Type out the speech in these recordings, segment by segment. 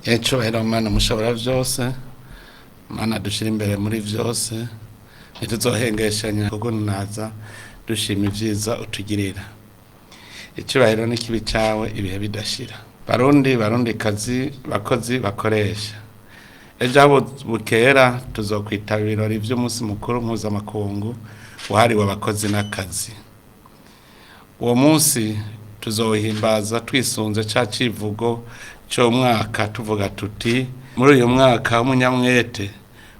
Icubahiro Mana mushobora vyose, Mana dushira imbere muri vyose, ntituzohengeshanya kugunaza dushima ivyiza utugirira. Icubahiro n'ikibi cawe ibihe bidashira. Barundi, barundi kazi, bakozi bakoresha. Ejo aho bukera tuzokwitaba ibirori vy'umunsi mukuru mpuzamakungu wahariwe abakozi n'akazi. Uwo munsi tuzowuhimbaza twisunze ca civugo c'umwaka tuvuga tuti muri uyu mwaka w'umunyamwete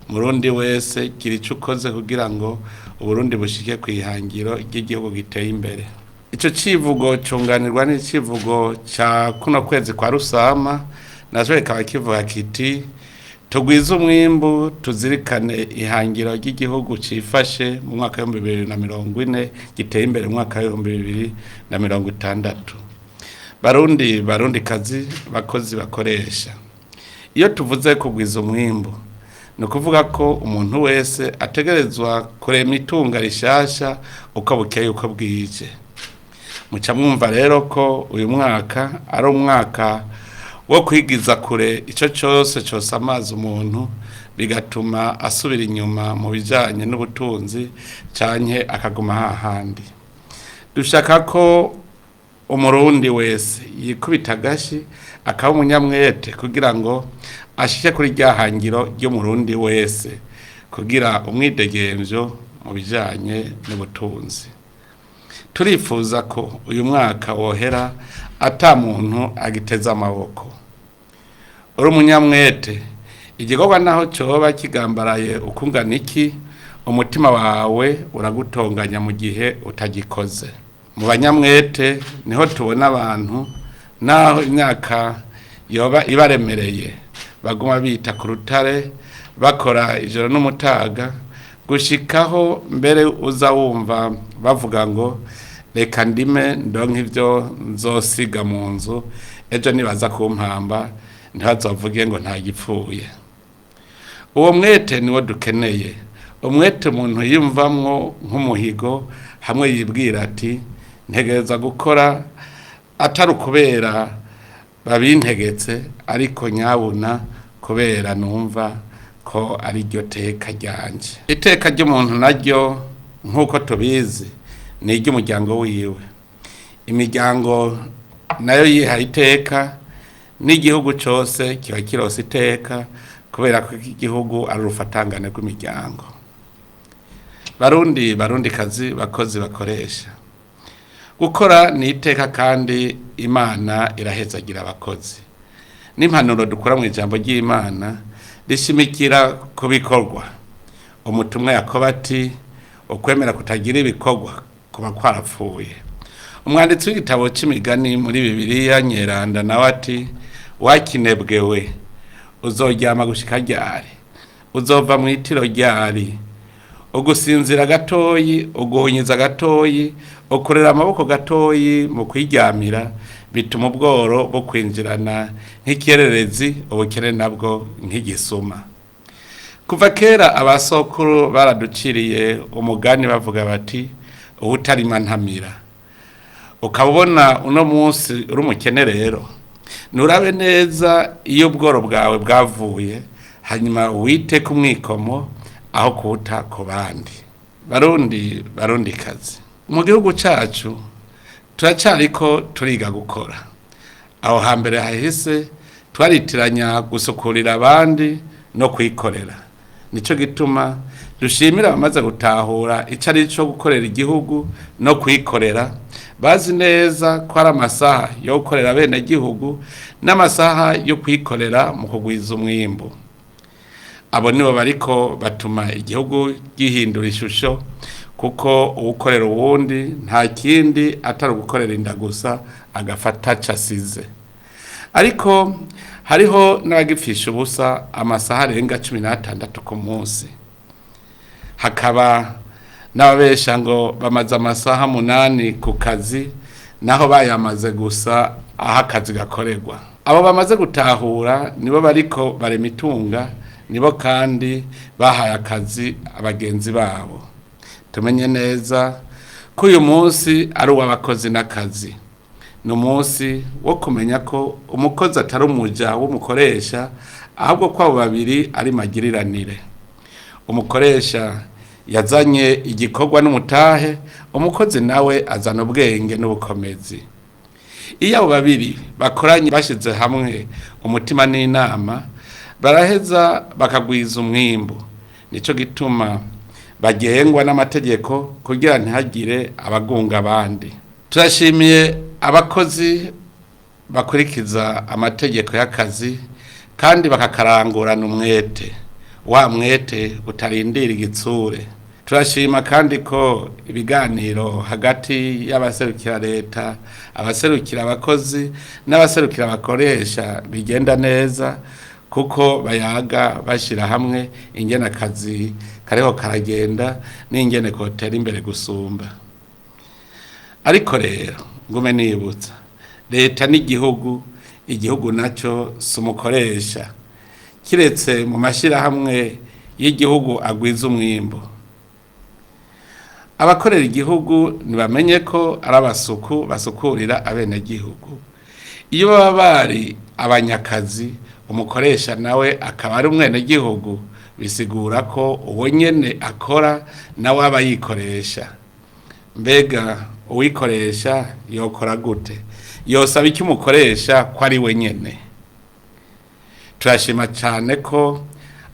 murundi wese gira ico ukoze kugira ngo Uburundi bushike kw'ihangiro ry'igihugu giteye imbere. Ico civugo cunganirwa n'icivugo ca kuno kwezi kwa Rusama naco kikaba kivuga kiti tugwize umwimbu tuzirikane ihangiro ry'igihugu cifashe mu mwaka w'ibihumbi 2040 giteye imbere mu mwaka w'ibihumbi 2060. Barundi, barundi kazi, bakozi bakoresha. Iyo tuvuze kugwiza umwimbu ni ukuvuga ko umuntu wese ategerezwa kurema itunga rishasha uko bukeye uko bwije. Muca mwumva rero ko uyu mwaka ari umwaka wo kwigiza kure ico cose cosamaza umuntu bigatuma asubira inyuma mu bijanye n'ubutunzi canke akaguma hahandi. Dushaka ko umurundi wese yikubita agashi akaba umunyamwete kugira ngo ashike kuri rya hangiro ry'umurundi wese kugira umwidegemvyo mu bijanye n'ubutunzi. Turifuza ko uyu mwaka wohera ata muntu agiteze amaboko. Uri umunyamwete, igikorwa naho coba kigambaraye ukungana iki, umutima wawe uragutonganya mu gihe utagikoze. Mu banyamwete niho tubona abantu naho imyaka yoba ibaremereye baguma bita ku rutare bakora ijoro n'umutaga gushikaho mbere uza wumva bavuga ngo reka ndime ndonke ivyo nzosiga mu nzu ejo nibaza kumpamba ntibazovuge ngo ntagipfuye. Uwo mwete niwo dukeneye, umwete umuntu yiyumvamwo nk'umuhigo hamwe yibwira ati ntegereza gukora atari ukubera babintegetse ariko nyabuna kubera numva ko ari ryo teka ryanje. Iteka ry'umuntu naryo nk'uko tubizi ni iry'umuryango wiwe. Imiryango nayo yihaye iteka n'igihugu cose kiba kirose iteka kubera ko igihugu ari urufatangane rw'imiryango. Barundi, barundi kazi, bakozi bakoresha. Gukora ni iteka kandi Imana irahezagira abakozi. N'impanuro dukura mu ijambo ry'Imana rishimikira ku bikorwa. Umutumwa Yakobo ati ukwemera kutagira ibikorwa kuba kwarapfuye. Umwanditsi w'igitabo c'imigani muri Bibiliya Nyeranda nawe ati wakinebwewe uzoryama gushika ryari? Uzova mw'itiro ryari? Ugusinzira gatoyi, uguhunyiza gatoyi, ukurera amaboko gatoyi mu kwiryamira bituma ubworo bukwinjirana nk'ikiyererezi, ubukene nabwo nk'igisuma. Kuva kera abasokuru baraduciriye umugani bavuga bati uwutarima ntamira. Ukaba ubona uno munsi uri umukene rero, nurabe neza iyo ubworo bwawe bwavuye, hanyuma wite ku mwikomo aho kuwuta ku bandi. Barundi, barundi kazi, mu gihugu cacu turacariko turiga gukora. Aho hambere hahise twaritiranya gusukurira abandi no kwikorera. Nico gituma dushimira abamaze gutahura ico ari co gukorera igihugu no kwikorera, bazi neza ko ari amasaha yo gukorera bene gihugu n'amasaha yo kwikorera mu kugwiza umwimbu. Abo nibo bariko batuma igihugu gihindura ishusho kuko uwukorera uwundi nta kindi atari ugukorera inda gusa agafata aco asize. Ariko hariho n'abagipfisha ubusa amasaha arenga 16 ku munsi. Hakaba n'ababesha ngo bamaze amasaha 8 ku kazi naho bayamaze gusa aho akazi gakorerwa. Abo bamaze gutahura nibo bariko barema itunga, nibo kandi bahaye akazi abagenzi babo. Tumenye neza ko uyu munsi ari uw'abakozi n'akazi. Ni umunsi wo kumenya ko umukozi atari umuja w'umukoresha, ahubwo ko abo babiri ari magiriranire. Umukoresha yazanye igikorwa n'umutahe, umukozi nawe azana ubwenge n'ubukomezi. Iyo abo babiri bakoranye bashyize hamwe umutima n'inama, baraheza bakagwiza umwimbu. Nico gituma bagengwa n'amategeko kugira ntihagire abagunga abandi. Turashimiye abakozi bakurikiza amategeko y'akazi kandi bakakarangurana umwete, wa mwete utarindira igitsure. Turashima kandi ko ibiganiro hagati y'abaserukira leta, abaserukira abakozi n'abaserukira abakoresha bigenda neza, kuko bayaga bashyira hamwe ingene akazi kariho karagenda n'ingene kotera imbere gusumba. Ariko rero ngume nibutsa, leta n'igihugu, igihugu nacyo si umukoresha, kiretse mu mashyirahamwe y'igihugu agwiza umwimbu. Abakorera igihugu ntibamenye ko ari abasuku basukurira abenegihugu. Iyo baba bari abanyakazi, umukoresha nawe akaba ari umwenegihugu, bisigura ko uwo nyene akora nawe aba yikoresha. Mbega uwikoresha yokora gute? Yosaba iki umukoresha ko ari we nyene? Turashima cyane ko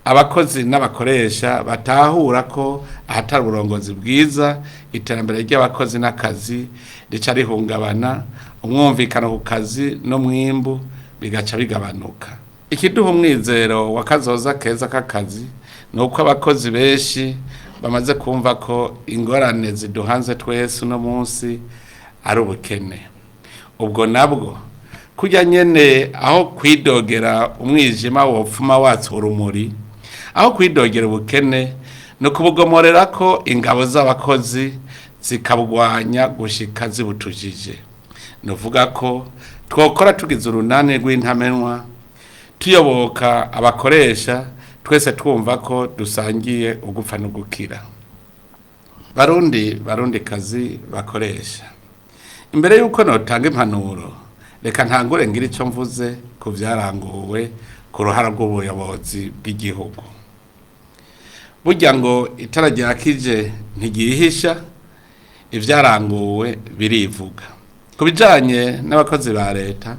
abakozi n'abakoresha batahura ko ahatari uburongozi bwiza, iterambere ry'abakozi n'akazi rica rihungabana, umwumvikano ku kazi n'umwimbu bigaca bigabanuka. Ikiduha umwizero wa kazoza keza k'akazi ni uko abakozi benshi bamaze kumva ko ingorane ziduhanze twese uno munsi ari ubukene. Ubwo nabwo kurya nyene, aho kwidogera umwijima wopfuma watsa urumuri, aho kwidogera ubukene ni ukubugomorera ko ingabo z'abakozi zikabugwanya gushika zibutujije. Ni uvuga ko twokora tugize urunani rw'intamenwa, tuyoboka abakoresha, twese twumva ko dusangiye ugupfa no gukira. Barundi, barundi kazi bakoresha, imbere y'uko notanga impanuro, reka ntangure ngira icyo mvuze ku byaranguwe ku ruhara rw'ubuyobozi bw'igihugu. Burya ngo itara ryakije ntigihisha, ibyaranguwe birivuga. Ku bijanye n'abakozi ba leta,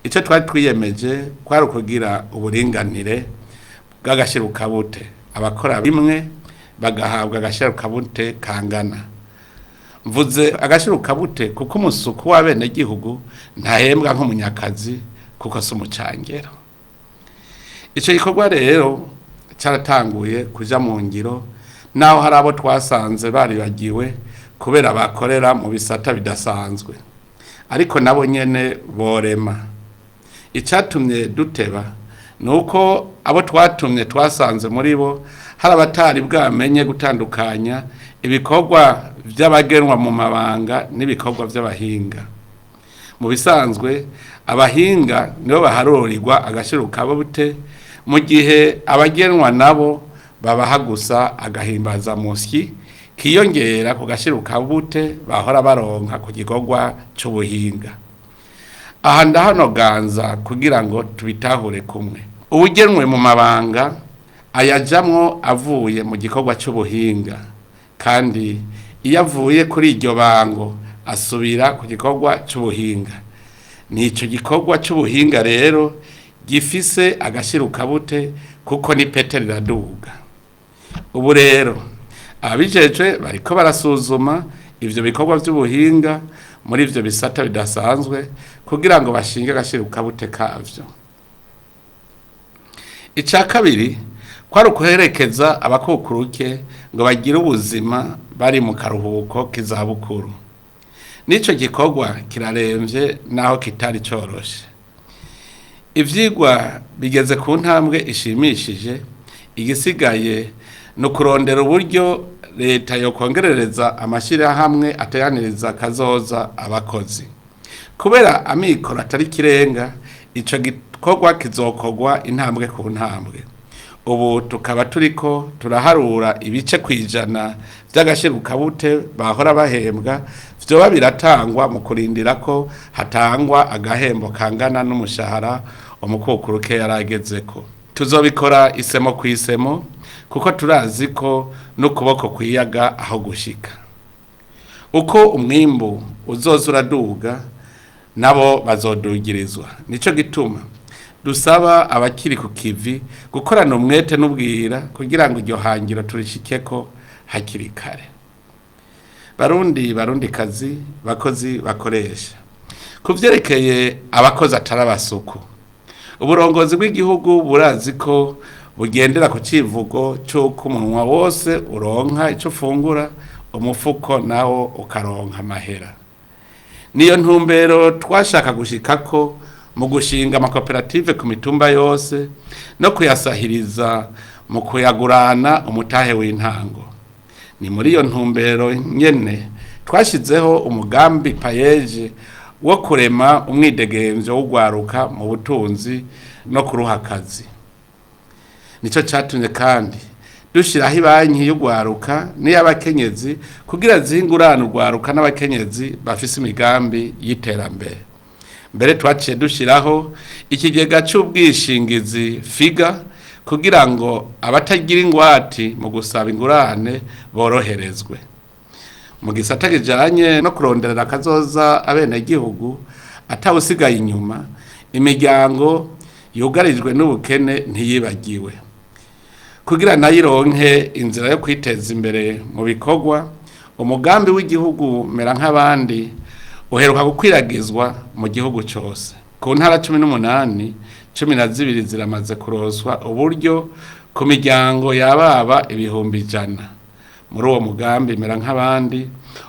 icyo twari twiyemeje kwari ukugira uburinganire bw'agashirukabute, abakora bimwe bagahabwa agashirukabute kangana. Mvuze agashirukabute kuko umusuku w'abenegihugu ntahembwa nk'umunyakazi, kuko si umucangero. Icyo gikorwa rero cyaratanguye kuja mu ngiro, naho hari abo twasanze baribagiwe kubera bakorera mu bisata bidasanzwe, ariko nabo nyene borema. Icyatumye duteba ni uko abo twatumye twasanze muri bo hari abatari bwamenye gutandukanya ibikorwa by'abagenwa mu mabanga n'ibikorwa by'abahinga. Mu bisanzwe abahinga nibo baharurirwa agashirukabute, mu gihe abagenwa nabo babaha gusa agahimbazamusyi kiyongera ku gashirukabute bahora baronka ku gikorwa c'ubuhinga. Aha ndahanoganza kugira ngo tubitahure kumwe. Uwugenwe mu mabanga ayajamwo avuye mu gikorwa c'ubuhinga, kandi iyo avuye kuri iryo bango asubira ku gikorwa c'ubuhinga. Nico gikorwa c'ubuhinga rero gifise agashirukabute, kuko ni pete riraduga. Ubu rero ababijejwe bariko barasuzuma ivyo bikorwa vy'ubuhinga muri ivyo bisata bidasanzwe kugira ngo bashinge agashirukabute kavyo. Ica kabiri kwari ukuherekeza abakukuruke ngo bagire ubuzima bari mu karuhuko k'izabukuru. N'ico gikorwa kiraremvye naho kitari coroshe. Ivyigwa bigeze ku ntambwe ishimishije, igisigaye ni ukurondera uburyo leta yokongerereza amashyirahamwe ateganiriza kazoza abakozi. Kubera amikoro atari ikirenga, ico gikorwa kizokorwa intambwe ku ntambwe. Ubu tukaba turiko turaharura ibice kwijana vy'agashirukabute bahora bahembwa vyoba biratangwa mu kurindira ko hatangwa agahembo kangana n'umushahara umukukuruke yaragezeko. Tuzobikora isemo kw'isemo kuko turazi ko n'ukuboko kwiyaga aho gushika. Uko umwimbu uzoza uraduga nabo bazodugirizwa. Nico gituma dusaba abakiri ku kivi gukorana umwete n'ubwira kugira ngo iryo hangiro turishikeko hakiri kare. Barundi, barundikazi, bakozi, bakoresha, ku vyerekeye abakozi atari abasuku, uburongozi bw'igihugu burazi ko bugendera ku civugo c'uko umunwa wose uronka ico ufungura, umufuko nawo ukaronka amahera. Niyo ntumbero twashaka gushikako mu gushinga amakoperative ku mitumba yose no kuyasahiriza mu kuyagurana umutahe w'intango. Ni muri iyo ntumbero nyene twashizeho umugambi payeje wo kurema umwidegemvyo w'ugwaruka mu butunzi no kuruha akazi. Nico catumye kandi dushiraho ibanki y'ugwaruka n'iy'abakenyezi kugira zingurane ugwaruka n'abakenyezi bafise imigambi y'iterambere. Mbere twaciye dushiraho ikigega c'ubwishingizi FIGA kugira ngo abatagira ingwati mu gusaba ingurane boroherezwe. Mu gisata kijanye no kuronderera akazoza abenegihugu atawusigaye inyuma, imiryango yugarijwe n'ubukene ntiyibagiwe. Kugira nayo ironke inzira yo kwiteza imbere mu bikorwa, umugambi w'igihugu mera nk'abandi uheruka gukwiragizwa mu gihugu cose. Ku ntara 18, 12 ziramaze kuronswa uburyo ku miryango yababa 100,000. Muri uwo mugambi mera nk'abandi,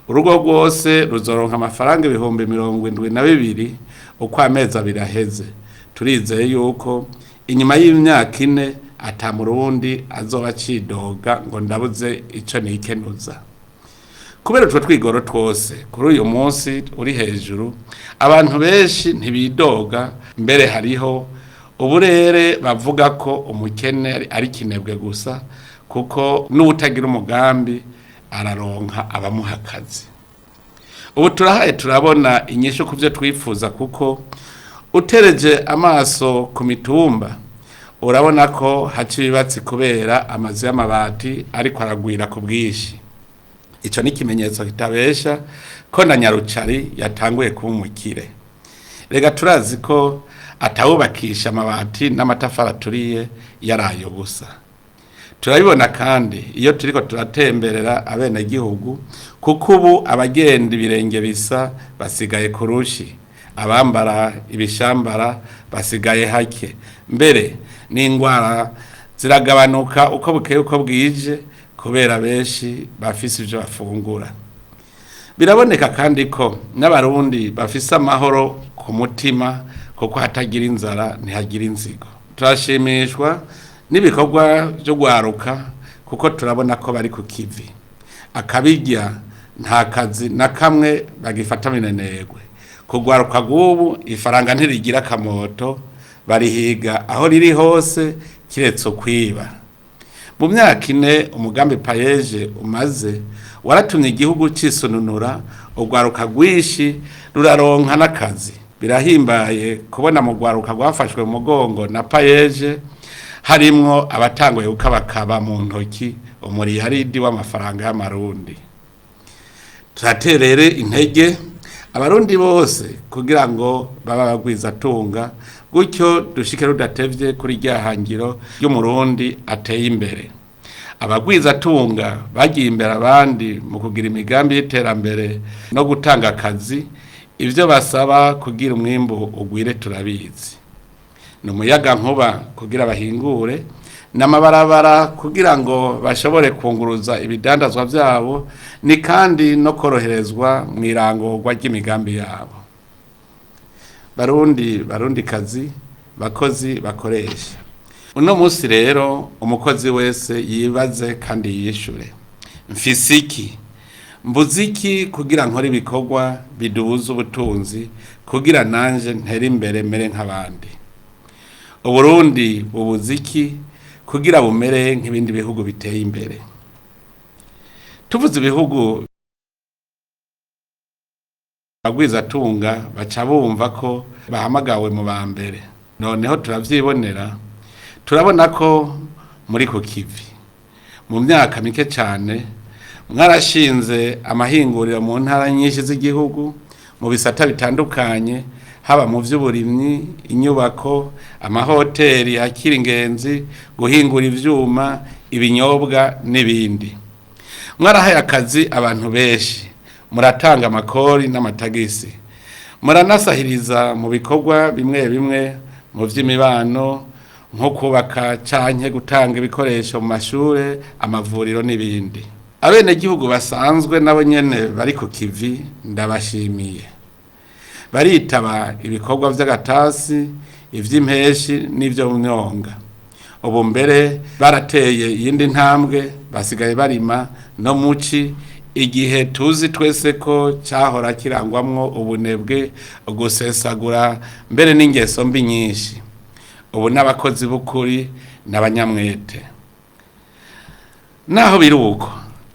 urugo rwose ruzoronka amafaranga 72,000 uko amezi abiri aheze. Turizeye yuko inyuma y'imyaka 4 ata murundi azoba acidoga ngo ndabuze ico nikenuza. Kubera utwo twigoro twose kuri uyu munsi uri hejuru, abantu benshi ntibidoga, mbere hariho uburere bavuga ko umukene ari kinebwe gusa, kuko n'uwutagira umugambi araronka abamuha akazi. Ubu turahaye turabona inyishu ku vyo twifuza, kuko utereje amaso ku mitumba urabona ko haca ibibatsi kubera amazu y'amabati ariko aragwira ku bwinshi. Ico ni ikimenyetso kitabesha ko na Nyarucari yatanguye kuba umukire. Rega turazi ko atawubakisha amabati n'amatafari aturiye yaraye ubusa. Turabibona kandi iyo turiko turatemberera abenegihugu, kuko ubu abagenda ibirenge bisa basigaye ku rushi, abambara ibishambara basigaye hake, mbere n'ingwara ziragabanuka uko bukeye uko bwije kubera benshi bafise ivyo bafungura. Biraboneka kandi ko n'abarundi bafise amahoro ku mutima, kuko hatagira inzara ntihagira inzigo. Turashimishwa n'ibikorwa vyo gwaruka kuko turabona ko bari ku kivi. Akabirya nta kazi na kamwe bagifata minenegwe. Kugwaruka rw'ubu ifaranga ntirigira akamoto, barihiga aho riri hose kiretse ukwiba. Mu myaka 4 umugambi payeje umaze waratumye igihugu cisununura, urwaruka rwinshi ruraronka n'akazi. Birahimbaye kubona mu rwaruka rwafashwe mu mugongo na payeje harimwo abatanguye gukabakaba mu ntoki umuriyaridi w'amafaranga y'amarundi. Turaterere intege abarundi bose kugira ngo baba bagwizatunga, gutyo dushike rudatevye kuri rya hangiro ry'umurundi ateye imbere. Abagwizatunga bagiye imbere abandi mu kugira imigambi y'iterambere no gutanga akazi, ivyo basaba kugira umwimbu ugwire turabizi. Ni umuyagankuba kugira bahingure, n'amabarabara kugira ngo bashobore kunguruza ibidandazwa vyabo, ni kandi no koroherezwa mw'irangurwa ry'imigambi yabo. Barundi, barundikazi, bakozi, bakoresha, uno musi rero umukozi wese yibaze kandi yishure: mfise iki, mbuze iki kugira nkore ibikorwa biduza ubutunzi, kugira nanje ntere imbere mere nk'abandi? Uburundi bubuze iki kugira bumere nk'ibindi bihugu biteye imbere. Tuvuze ibihugu abagwizatunga baca bumva ko bahamagawe mu ba mbere. Noneho turavyibonera, turabona ko muri ku kivi. Mu myaka mike cane mwarashinze amahinguriro mu ntara nyinshi z'igihugu mu bisata bitandukanye, haba mu vy'uburimyi, inyubako, amahoteli yakira ingenzi, guhingura ivyuma, ibinyobwa n'ibindi. Mwarahaye akazi abantu benshi, muratanga amakori n'amatagisi, muranasahiriza mu bikorwa bimwe bimwe mu vy'imibano nko kubaka canke gutanga ibikoresho mu mashure, amavuriro n'ibindi. Abenegihugu basanzwe nabo nyene bari ku kivi ndabashimiye. Baritaba ibikorwa vy'agatasi, ivy'impeshi n'ivyo mu myonga. Ubu mbere barateye iyindi ntambwe, basigaye barima no muci, igihe tuzi twese ko cahora kirangwamwo ubunebwe, ugusesagura mbere n'ingeso mbi nyinshi. Ubu n'abakozi b'ukuri n'abanyamwete. Naho biri uko,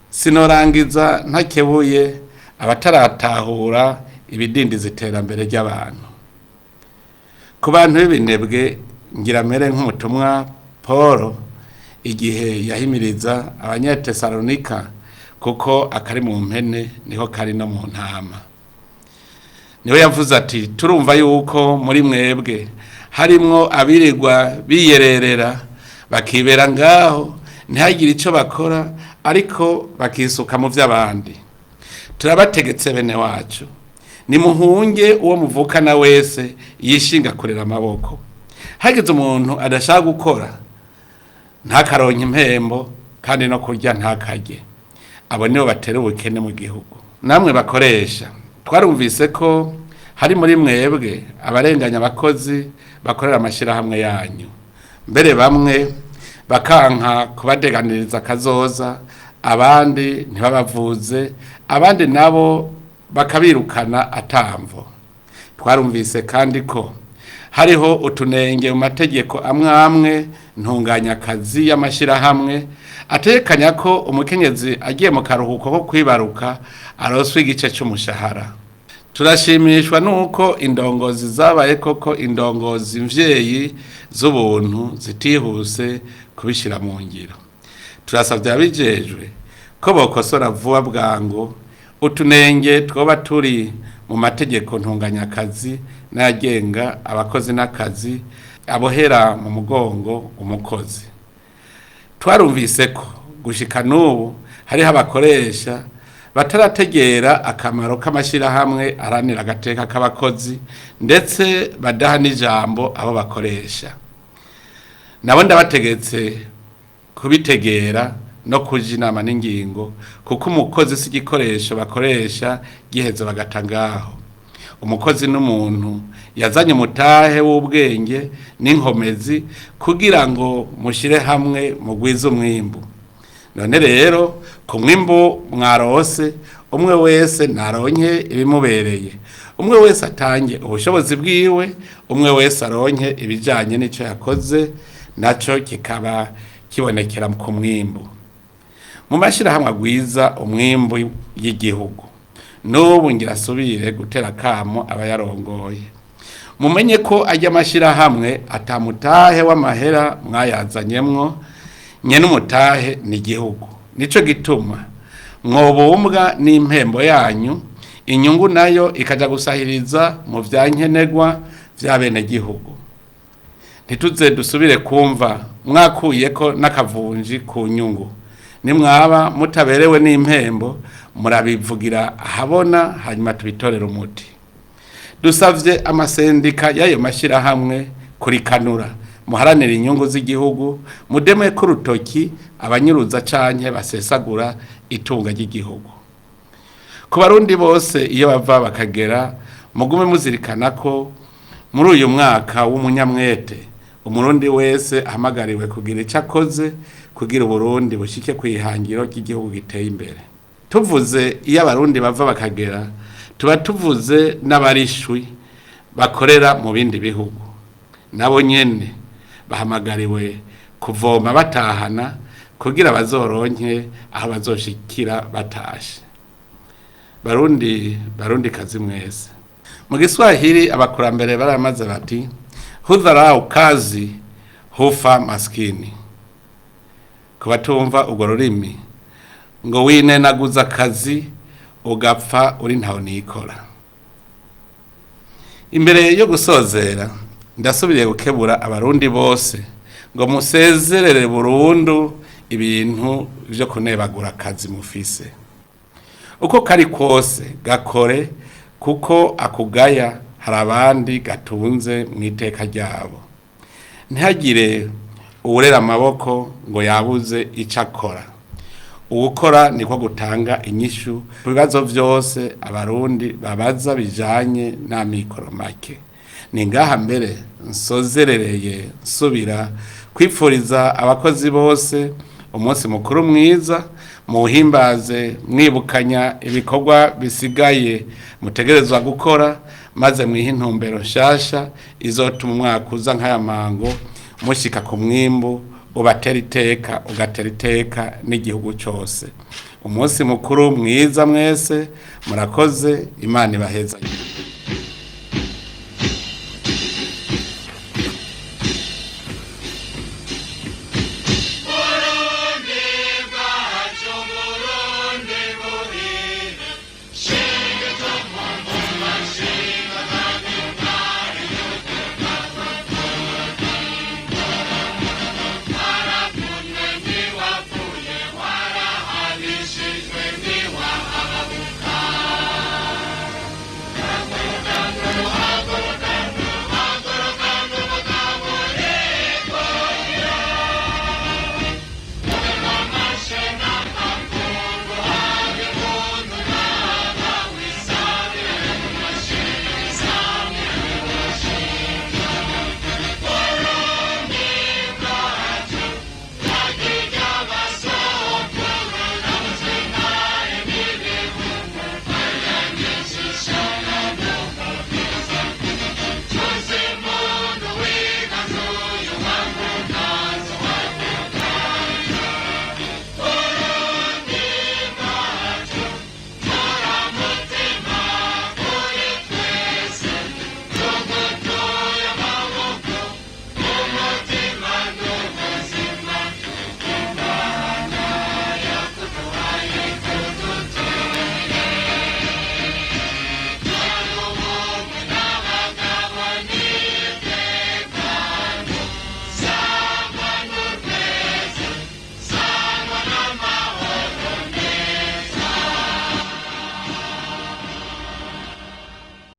sinorangiza ntakebuye abataratahura ibidindiza iterambere ry'abantu. Ku bantu b'ibinebwe ngira mere nk'umutumwa Paul igihe yahimiriza Abanyatesalonika, kuko akari mu mpene niho kari no mu ntama. Niwe yavuze ati turumva yuko muri mwebwe harimwo abirirwa biyererera bakibera ngaho ntihagire ico bakora, ariko bakisuka mu vy'abandi. Turabategetse bene wacu, nimuhunge uwo muvukana wese yishinga kurera amaboko. Hagize umuntu adashaka gukora ntakaronke impembo, kandi no kurya ntakarye. Abo nibo batera ubukene mu gihugu. Namwe bakoresha, twarumvise ko hari muri mwebwe abarenganya abakozi bakorera amashirahamwe yanyu, mbere bamwe bakanka kubadeganiriza akazoza, abandi ntibabavuze, abandi nabo bakabirukana atamvo. Twarumvise kandi ko hariho utunenge mu mategeko amwe amwe ntunganyakazi y'amashirahamwe atekanya ko umukenyezi agiye mu karuhuko ko kwibaruka aronswa igice c'umushahara. Turashimishwa nuko indongozi zabaye koko indongozi mvyeyi z'ubuntu zitihuse kubishira mu ngiro. Turasavye ababijejwe ko bokosora vuba bwangu utunenge twoba turi mu mategeko ntunganyakazi n'ayagenga abakozi n'akazi abohera mu mugongo umukozi. Twarumvise ko gushika n'ubu hariho abakoresha batarategera akamaro k'amashirahamwe aharanira agateka k'abakozi, ndetse badaha n'ijambo abo bakoresha. Nabo ndabategetse kubitegera no kuja inama n'ingingo, kuko umukozi si igikoresho bakoresha giheze bagata ngaho. Umukozi n'umuntu yazanye umutahe w'ubwenge n'inkomezi kugira ngo mushire hamwe mugwize umwimbu. None rero ku mwimbu mwarose, umwe wese naronke ibimubereye, umwe wese atange ubushobozi bwiwe, umwe wese aronke ibijanye n'ico yakoze, naco kikaba kibonekera ku mwimbu. Mu mashirahamwe agwiza umwimbu y'igihugu, n'ubu ngira asubire gutera akamo abayarongoye. Mumenye ko arya mashirahamwe atamutahe w'amahera mwayazanyemwo, nyene umutahe ni igihugu. Nico gituma mwobumbwa n'impembo yanyu, inyungu nayo ikaja gusahiriza mu vyankenerwa vy'abenegihugu. Ntituze dusubire kumva mwakuyeko n'akavunji ku nyungu. Nimwaba mutaberewe n'impembo murabivugira ahabona, hanyuma tubitorere umuti. Dusavye amasendika y'ayo mashirahamwe kurikanura, muharanire inyungu z'igihugu, mudeme ko urutoki abanyuruza canke basesagura itunga ry'igihugu. Ku barundi bose iyo bava bakagera, mugume muzirikana ko muri uyu mwaka w'umunyamwete umurundi wese ahamagariwe kugira ico akoze kugira Uburundi bushike kw'ihangiro ry'igihugu giteye imbere. Tuvuze iyo abarundi bava bakagera, tuba tuvuze n'abarishwi bakorera mu bindi bihugu. Nabo nyene bahamagariwe Kuvoma batahana kugira bazoronke aho bazoshikira batashe. Barundi, barundi kazi mwese, mu Giswahili abakurambere baramaze bati: "Hudharau kazi hufa maskini." Ku batumva urwo rurimi, ngo winenaguza akazi ugapfa uri ntaho nikora. Imbere yo gusozera, ndasubiriye gukebura abarundi bose ngo musezerere burundu ibintu vyo kunebagura akazi mufise. Uko kari kose gakore, kuko akugaya hari abandi gatunze mu iteka ryabo. Ntihagire uwurera amaboko ngo yabuze icyo akora. Uwukora niko gutanga inyishu ku bibazo byose abarundi babaza bijanye n'amikoro make. Ni ngaha mbere nsozerereye, nsubira kwipfuriza abakozi bose umunsi mukuru mwiza. Muwuhimbaze mwibukanya ibikorwa bisigaye mutegerezwa gukora, maze mwihe intumbero nshasha izotuma umwaka uza nk'aya mango mushika ku mwimbu ubatera iteka, ugatera iteka n'igihugu cyose. Umunsi mukuru mwiza mwese, murakoze. Imana ibaheza.